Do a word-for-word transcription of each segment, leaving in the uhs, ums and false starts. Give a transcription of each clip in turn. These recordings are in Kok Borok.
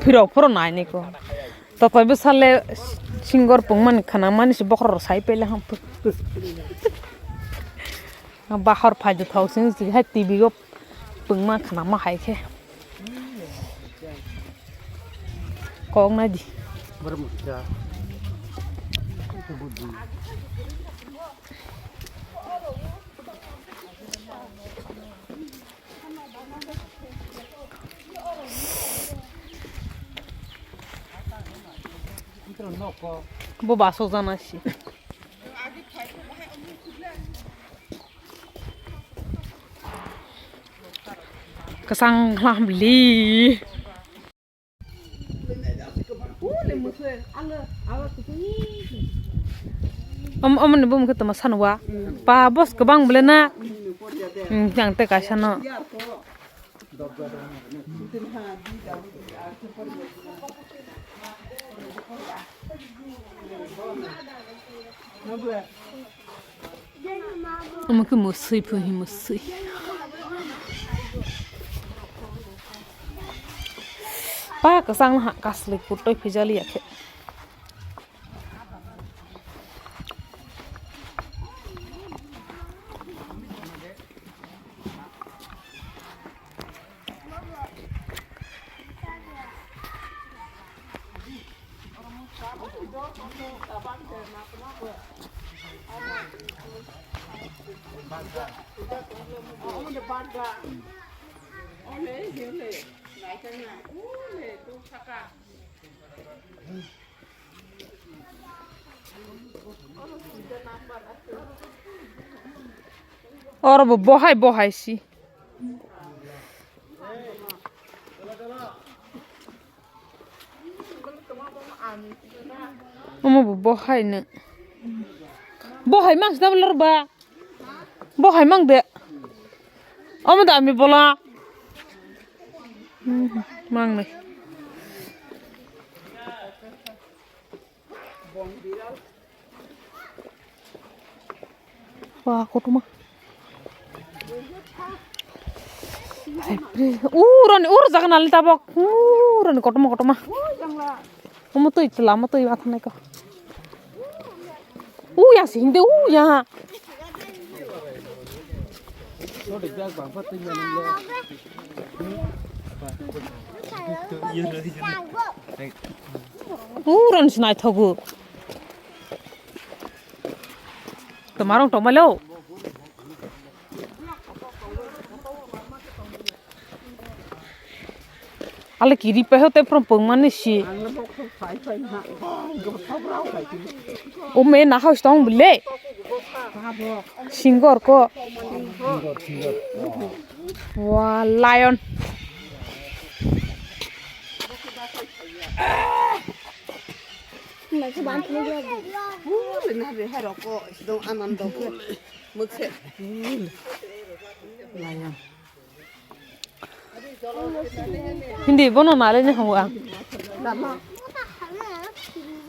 Pirok phoro naini ko. Topai bwsale singor pungmani khana mani se bokhorok sai pele ham. Bahar phai de thok sing si hai T V go pungma khana ma hai khe. Kok nai di. Bo basok jana si. Kwchang hlam li. Om, omoni bumung khe toma sanwa. Pa bos kwbang bole na. Hmm, yang te kaisa no. Omo khe musui phu hi musui. Pa kwchang ha kasli kutoi phijali ya khe. Oro bo bohai bohai si. Omo bo bohai no. Bohai mang si double ba. Bo hai mang de. Omo da ami bola. Hmm, mang nai. Wah, kotoma. Hai, pre. Uroni, ur jaga nali tabok. Uroni kotoma, kotoma. Omo twi tla, omo twi wathanai ko. Uya sing de uya. Uron sinai thogu. Tomarong tomalo. Ale kiri peho te from pungmani si. O me na house tong bile. Singor ko. Wa lion. Hindi bono nalai ni hwngo ang.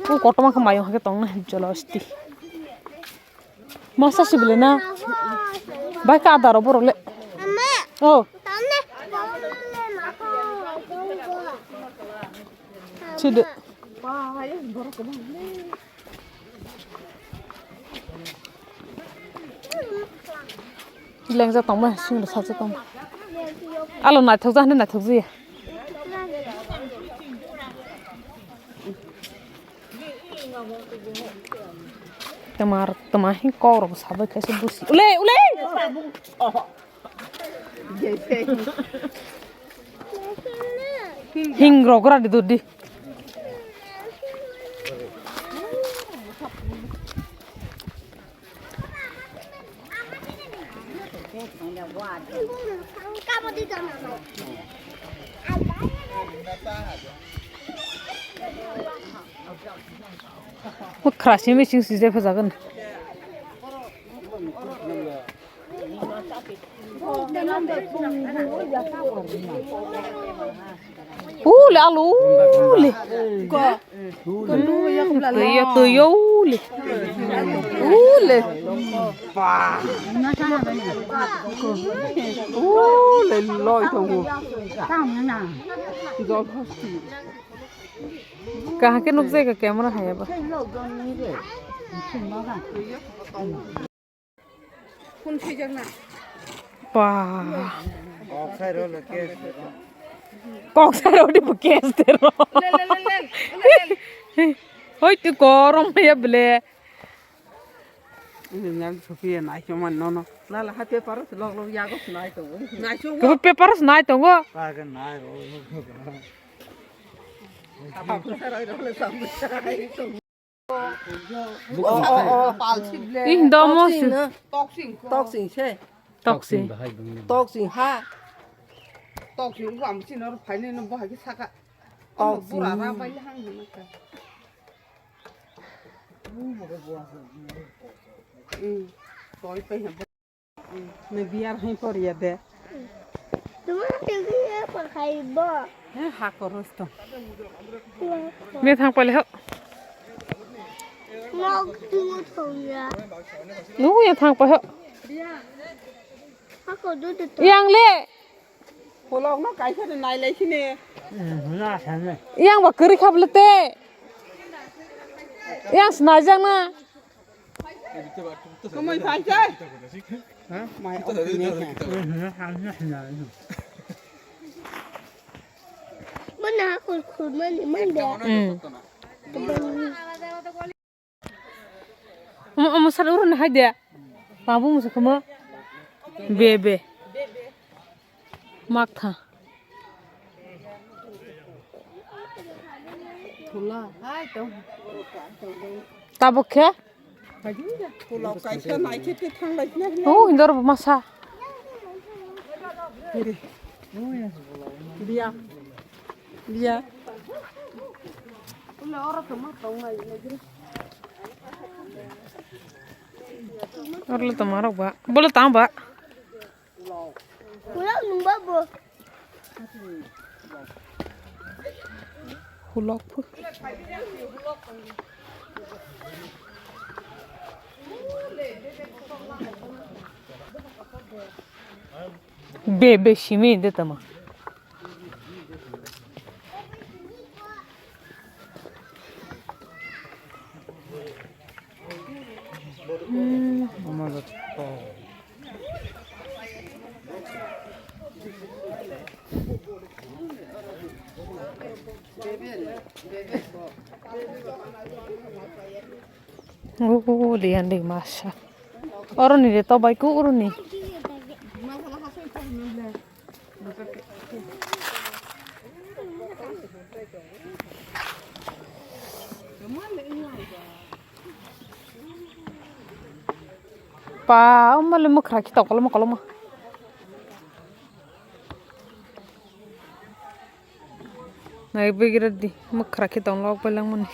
O kotorma khe mayung hai khe tong nai jolo sti. Masa sibile na. Bai ka adaro borok le. O. Sidi. Lengja tongma, singro saja tongma. Alo naithok ja hwnwi naithok ji. Tama, tama hin kok rok sabai khaisa busi. Ule, ule! Hing rok ra di dudi. Khra simi sing sijai phajagan. Ule alu ule. Tuyo tuyo ule. Ule. Ule loi tongo. Jol hosti. Kaham khe nukjai ka camera hai abo. Ba. Kok sai rw di bo case de rw. Hoi tu korom ya ble. Ini nyal supi ya nai cuma nono. Nala ha paper se log log yago nai to. Nai cuma. Ko paper se nai to go. Pagan nai ro. Apa pun sarai ro le sam sarai to. Oh, oh, oh, palsi ble. Ih, domo si. Toxin, toxin se. Toxin. Toxin ha. Toxin ko am si nor phaini no bahagi saka. Toxin. Bura ra bai hang hang ka. Hmm. Toi pai ha. Nang biyar hai poriya de. Tuma tigi apa khaibo? He, ha koros to. Me thang pale ho. Mok tuma thoya. Nu ya thang pa ho. Ako dudu to. Yang le. Holok no kaisa de nai lai sini. Yang ba kiri khable te. Yang snai jang na. Kamai phai se. Ha? Mai ok ne. Mana khul khul mani mande. Mm. Omo, omo sal urun hai de. Babu musa khama. Be, be. Maktha. Tabuk khe? Pulao kaisa nai khe tei thang lai sini. Oh, hindor bo masa. Biya. Biya. Oro le tongma rok ba. Bolo tang ba. Pulao nung ba bo. Hulok phu. Be, be, simi de tama. Oh, liyan di masa. Oro ni de to bai ku oro ni. Pa, omo le mwkhra khe tong koloma koloma. Nai bigra di, mwkhra khe tong lok bai langmani.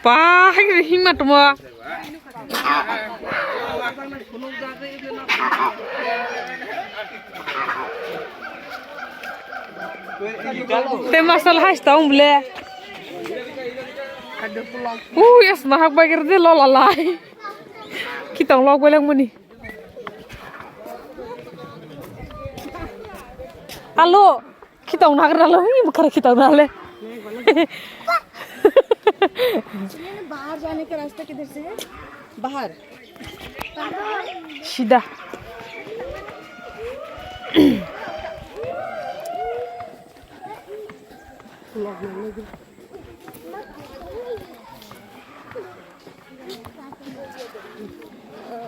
Pa, hai hima tuma. Te masal hai tong ble. Ui, es mahak bagir de lola lai. Kitong lok beleng muni. Alo, kitong nagra lo, ini mukara kitong nale. बाहर जाने का रास्ता किधर से है? बाहर। सीधा।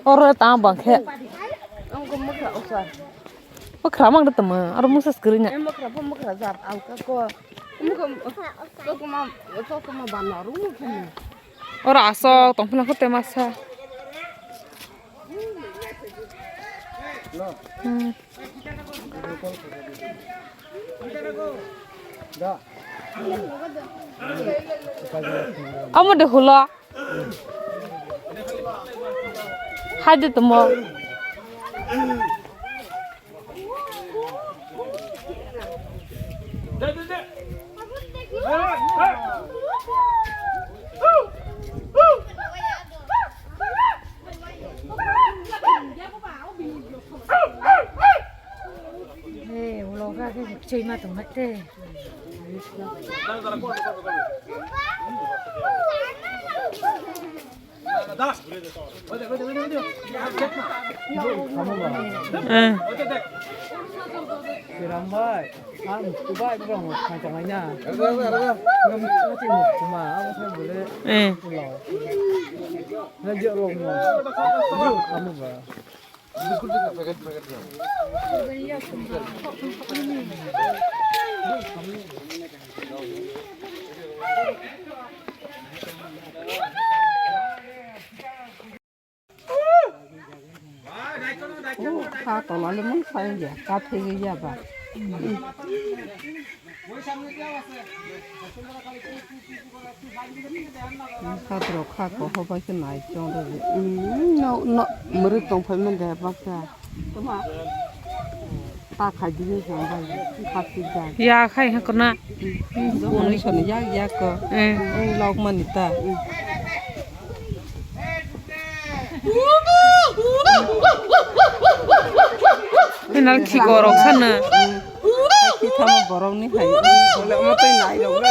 Oro ta bang khe. Ang ko mukha osa. Mukha mang da tama, aro mukha skri nya. Em mukha pho mukha jat ang ka ko. Mukha ko ma ko ma ban na ru mukha. Oro asok tong phla ko te masa. Hmm. Amo de hulo. Hai de tomo. Hey, ulo ga ke chei ma tong mate. Eh. Siram bai, ang kubai bro mo khai tong ai na. Ngam chati mo kuma, ang khai bole. Eh. Ulo. Na je ro mo. Kamu ba. Oh, kha tola le mung sai ya, ka thei ya ba. Kha tro kha ko ho bai khe nai chong de. Mm, no, no, mrwk tong phai man de baksa. Toma. Ta khai di ni jang bai. Kha ti jang. Ya khai ha kona. Boni soni ya ya ko. Eh. Lok mani ta. Penal khigorok sana. Khi thamo borok ni hai. Bole mo tei nai rok na.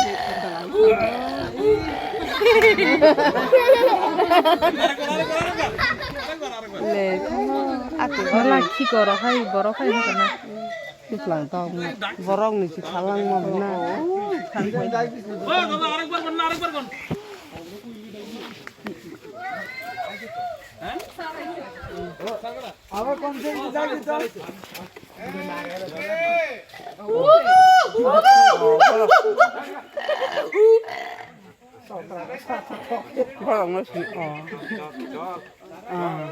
Le thamo ati. Wala khigorok hai borok hai kana. Kiflang tong borok ni si thalang mo na. Borok no si. Ah.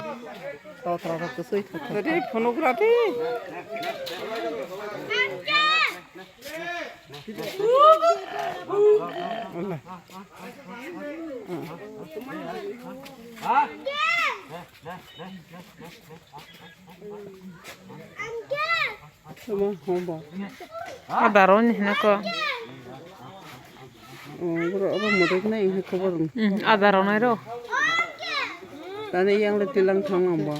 Totra rok kwsui thok thok. Tadi phunukra di. Adaro ni hino ko. Oh, bro, abo modek nai hino ko bro. Hmm, adaro nai ro. Tani yang le tilang thang ang bo.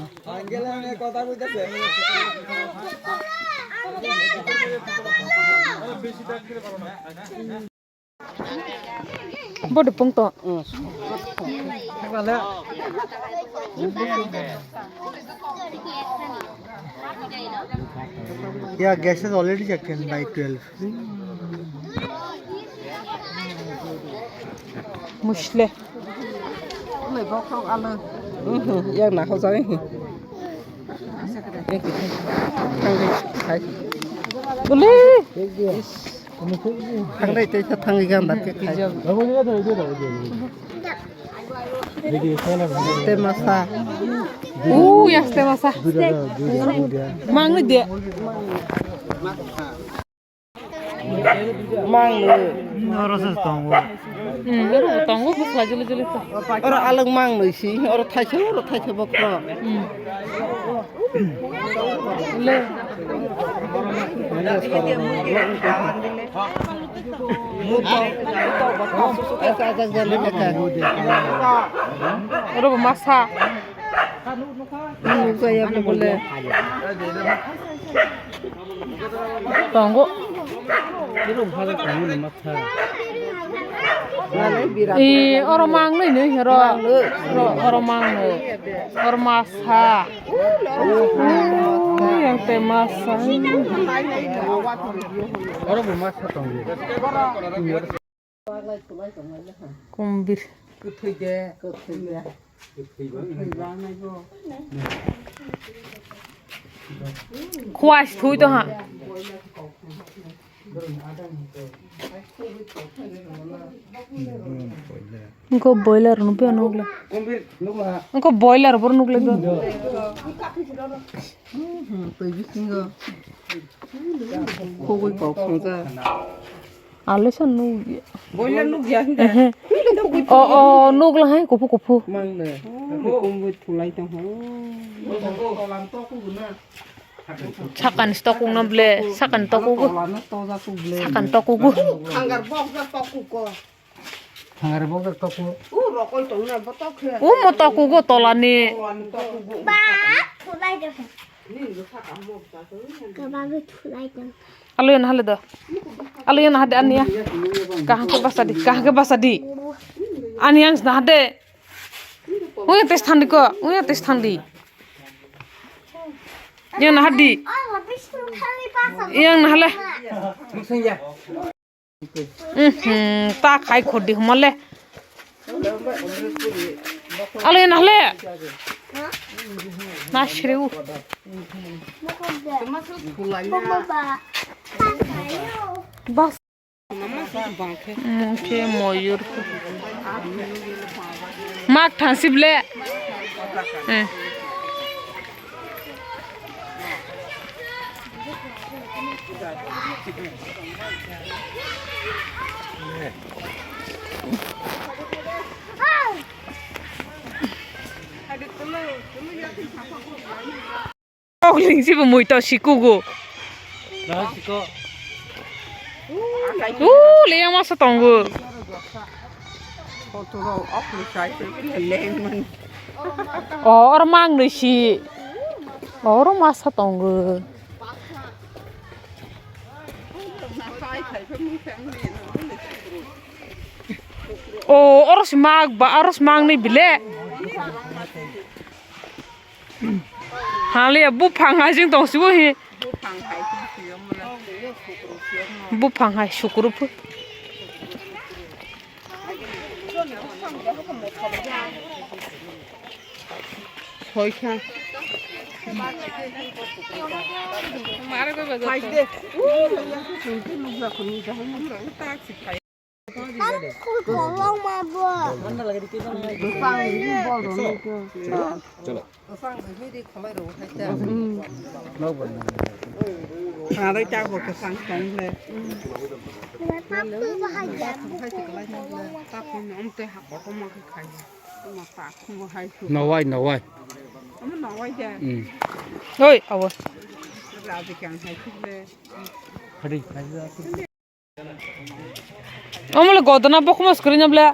Bodi pungto. Yeah, gas is already checked in by twelve. Musle. Yang nak kau cari. Boleh. Thangrai tei sa thangwi gan da khe khai. Tei masa. Uu, ya, tei masa. Mangni de. Mangni. Oro se tongo. Hmm, oro tongo, bwsla jili jili to. Oro alwk mangni si, oro thaisa, oro thaisa bokro. Hmm. Le. Oro bo masa. Nukjaya bo bole. Tongo. Ee, oro mangnoi no hero. Oro, oro mangnoi. Oro masa. Ui, yang te masa. Oro bo masa tongo. Kumbir. Khuas thui to ha. Engko boiler no pia nukla. Engko boiler bor nukla. Twi bisingo khogwi kok songja. Alesa nukya. Boila nukya hinda. Ehe. O, o, nukla hai, kupu, kupu. Mangno. Kumbui thulai tong ho. Sakani stokung na ble, sakani tokugu. Tolano toja kuk ble. Sakani tokugu. Hangar bokjak tokugo. Hangar bokjak tokugo. U rokoi tongna botok khe. U mo tokugo tolani. Tolani tokugo. Ba, thulai de. Alo yana hale do. Alo yana hade ania. Kaham ke basa di, kaham ke basa di. Ani yang na hade. Uya tes thandi ko, uya tes thandi. Yana hadi. Yang na hale. Mhm, ta khai khodi humale. Alo yana hale. Na shriu. Bas. Mungkhe moyur. Mak thangsib le. Eh. Okling sibo mui to sikugo. U leyang masa tongo. O, oro mang nui si. Oro masa tongo. O, oro si mag ba, oro si mang nui bile. Haliya buphang hai jing tong sibo hi. Buphang hai sukuru phu. Soikha. Hai de. Chalo. Kwsang simi ri kholai rw hai ta. Kwsang ri ta bo kwsang tong le. Hai se kwlai tong le. Ta khum om te ha kotor ma khai. Ma ta khum hai su. Nawai, nawai. Ama nawai ja. Oi, abo. Rabi kyang hai su le. Hari, hari. Omo le godona bokhuma swkri no ble.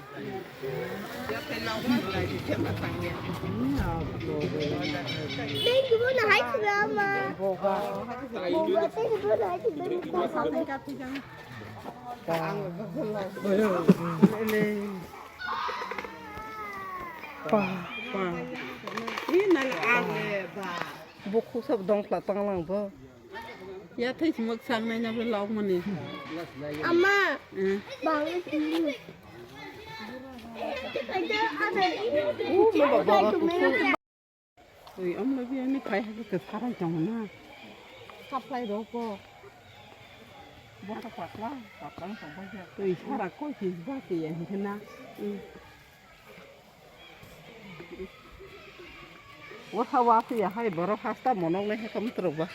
Pa. Pa. Ih, nang ang. Bo khuksa bo dongkhla tonglang bo. Ya thai sima sang nai na lok mani. Ama. Eh. Bang. Ui, amla bi ani khai ha ke sarai tong na. Supply ro ko. Bo ta patla, patla tong ba ya. Ui, sara ko ki ba ke ya hin na. Ui. Wasa wasa ya hai borok hasta monok nai hakam trok ba.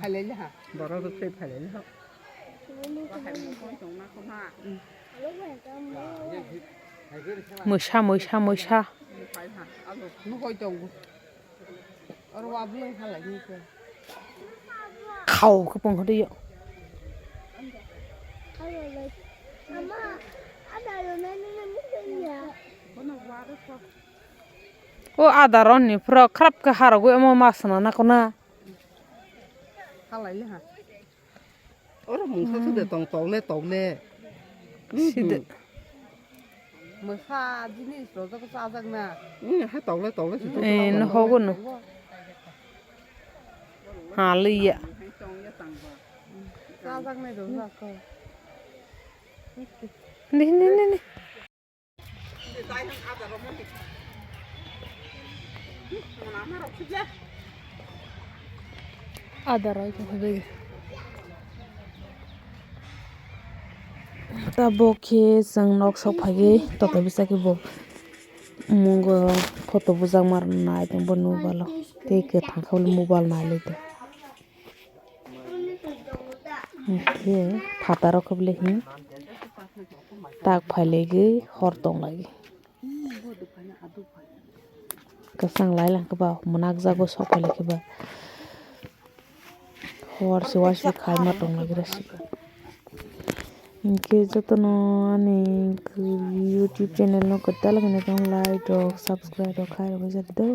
Phalai le ha. Borok rok sai phalai le ha. Mwsa, mwsa, mwsa. Nuhoi tongo. Oro wa bwlai halai ni ko. Khao khe pung hwdwi yo. O adar on ni phura khrap khe harogwi omo ma swnana kona. Halai le ha. Oro mungsa sode tong tokle tokle. Side. Mwsa jinis rojak chajakna. Ih, ha tokle tokle side. Eh, no hogo no. Haliya. Chajaknai rojak ko. Ni, ni, ni, ni. Adar oi tong phai. Tabok khe chwng nok sok phaiwi, toto bisa khe bo mungo photo bujak ma rwnai tong bo nukbalo. Tei kwthang khe mobile nai lai tong. Hwnkhe phataro khe bwlai hin tak phailaigwi hor tonglai. Kwchang lai lang khe ba mwnakjago sok phailaikhe ba. Hor se uaisuk khaima tonglagira se. Hwnkhe jotono ani YouTube channel no kwtal khe naitong like rok subscribe rok khai rwbaijak do.